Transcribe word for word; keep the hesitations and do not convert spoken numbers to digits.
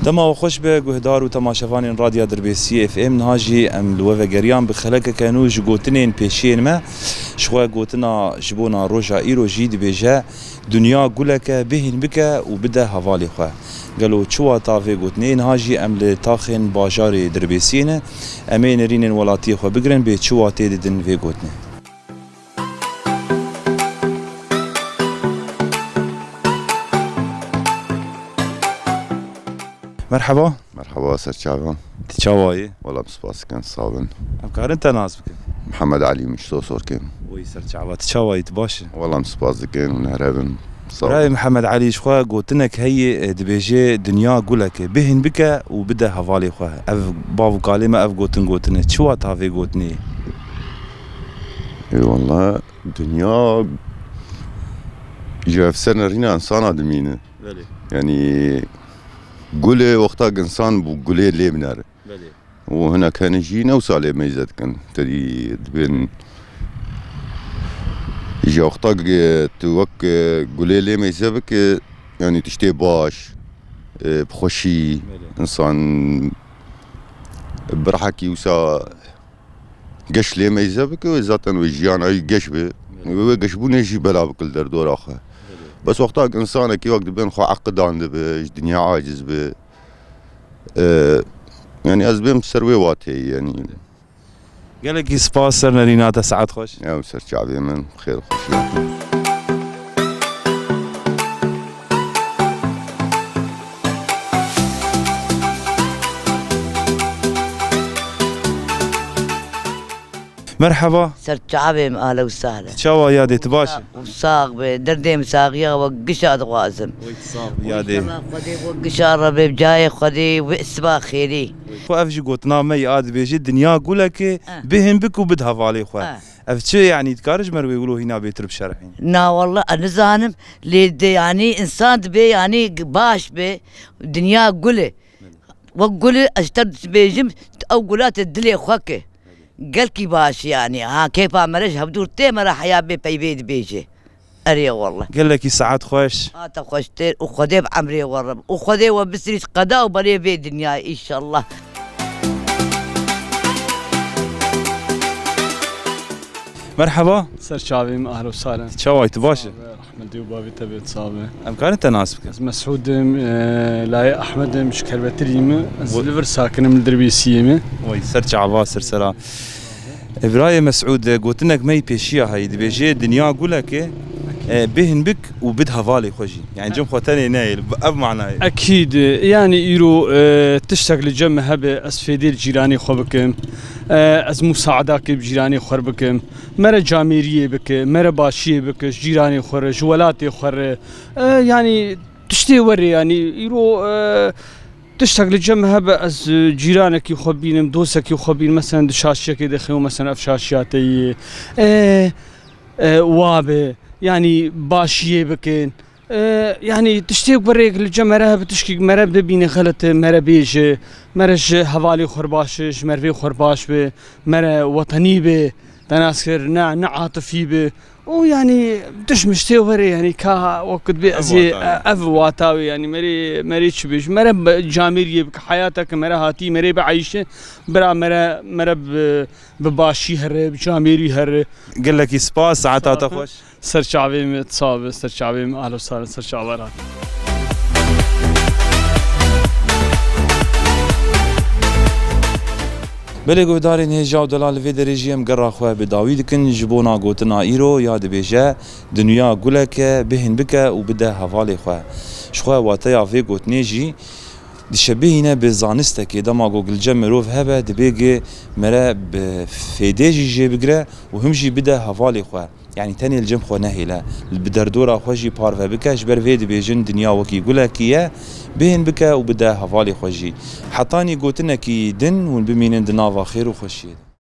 Dema we xweş be, guhdar û temaşevanên Radya Dirbêsiyê F M. Niha jî em li we vegeriyan bi xelekeke nû ji gotinên pêşiyên me. Ji xwe gotina ji bona roja îro jî dibêje, Dinya guleke, bihîn bike û bide hevalê xwe. Gelo çi wata vê gotinê? Niha jî em li taxên bajarê Dirbêsiyê ne. Em ê nêrînên welatiyê xwe bigirin, bê çi watê didin vê gotinê. Merheba. Merheba, ser çavan. Tu çawa yî? Wela, em spas dikin, sax bin. Em karin te nas bikin? Mihemed Elî, min ji Sosorkê. Oy, ser çava. Tu çawa yî? Tu baş î? Wela, em spas dikin, hûn her hebin. Sax bin. Birayê Mihemed Elî, ji xwe gotinek heye, e, dibêje, dinya gulek e, bihîn bike û bide hevalê xwe. Ev bav û kalê me ev gotin gotine. Çi wata vê gotinê? Ê, wela, dinya ji ev ser nerîna insana dimîne. Belê. Yanî gulê wexta insan bû, gulê lê binere. Belê. Û hinek hene jî ne wisa lê meyze dikin. Tedî dibên ji wexta ge-, tu wek, e, gulê lê meyze bike, yanî tiştê baş, e, bi xweşî, Belê. insan bi rehekî wisa geş lê meyze bike, wê zaten wê jiyana wî geş be. Belê. Wê, wê geşbûnê jî bela bike li derdora xwe. Belê. Bes wexta insanekî wek dibên xwe eqidan dibe, ji dinya aciz be. E, yanî ez bêm ser wê wateyê, yanî. Gelekî spas ser nerîna te, saet xweş. Ew ser çavê min, xêr xweşî. Merheba. Ser çavê min, ahlen û sahlen. Çawa yadê, tu baş î? Û sax be, derdê min saxiya we gişa dixwazim. Oy, tu sax be yadê. Înşallah Xwedê we gişa re be, bi cayê Xwedê we siba xêrî. Xwe ev jî gotina me yê a dibêje, dinya gulekê, Eh. bihên bik û bid hevalê xwe. Eh. Ev çi, yanî dikare ji me re wê wilo hîna bêtir bişerhîn? Na wallah, ez nizanim, lê de, yanî, insan dibe, yanî, baş be, dinya gul e. Wek gul e, ez ji te dibêjim, ew gula te dilê xwe ke. Gelkî baş, yanî, ha, kêfa me re ji hevdûr tê, me re heya bê peyvê dibêje. Erê wallah. Gelekî saet xweş. A te xweştir û Xwedê bi emrê we re. Û Xwedê we bisirî qeda û berê vê dinyayê, înşallah. Merheba. Ser çavê min, ahlen û sahlen. Çawa yî, tu baş î? Sax be, rehmetê û bavê te bê, sax be. Em karin te nas bikin? Ez Mesûd im, e, layê Ehmed im, ji Kerbetirî me. Ez Bu- li vir sakin im, li Dirbêsiyê me. Oy, ser çava, ser sera. E, birayê Mesûd, e, gotinek me yî pêşiya heyî, dibêje, dinya gulek e, e, bihîn bik û bid hevalê xwe jî. Yani cem xwe tenê neyê, bi ev manayê. Ekîd, yani îro, e, tiştek li cem me hebe, ez fêdê li cîranê xwe bikim, e, ez musaedakê bi cîranê xwe bikim, mere camêriyê bike, mere başiyê bike, ji cîranê xwe re, ji welatê xwe re, e, yani tiştê were, yani îro, e, Tiştek li cem hebe, ez, e, cîranekî xwe bînim, dostekî xwe bînim, meselen di şaşiyekê de xew, meselen ev şaşiya te yê, e, e, wa be, yanî başiyê bikin. E, yanî tiştê ku rêk li cem mere hebe, tişkî mere bibîne xelet e, mere bêje, mere ji hevalê xwe baş e, ji mervê xwe baş be, mere wetenî be, te nas kir, ne, ne atifî be. û yanî tişmiştê were, yanî ka wekut bê Ev ez ê, wata ye. ev wata wê, yanî merê, merê çi bêj? Mere be-, camêriyê bike, heyateke mere hatî, merê bieyşe, bira mere, mere bi, bi başî here, bi camêrî here. Gelekî spas, saeta te xweş. Ser çavê me, sax be, ser çavê me, ahlo sare, ser çava re. Belê guhdarên hêja û delal, li vê derê jî em gera xwe bi dawî dikin ji bona gotina îro ya dibêje, dinya gulek e, bihîn bike û bide hevalê xwe. Ji xwe wateya vê gotinê jî dişebihîne bi zanistekê, dema ku gilce mirov hebe, dibê gi mere bi fêdê jî jê bigire û him jî bide hevalê xwe. Yanî tenê li cem xwe nehêle, bi derdora xwe jî parve bike, ji ber vê dibêjin dinya wekî gulekî ye, bihên bike û bide hevalê xwe jî. Hetanî gotinekî din hûn bimînin di nava xêr û xweşiyê de.